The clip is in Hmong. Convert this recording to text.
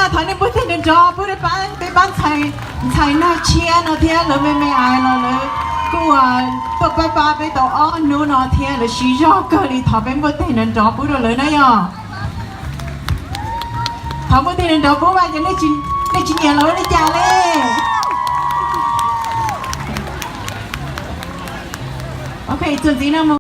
Thov nej npuaj teg nrov nrov pub rau peb pab ntxhais, ntxhais Nag Tshiab no thiab lawv me me ais los lawv kuj tuaj pab pab peb tau ob hnub no thiab lawv siv zog kawg li. Thov peb npuaj teg nrov nrov pub rau lawv na yog. Thov npuaj teg nrov nrov pub mas ces nej tsis nyiam lawv li cas li. Ok, txuas ntxiv no mus.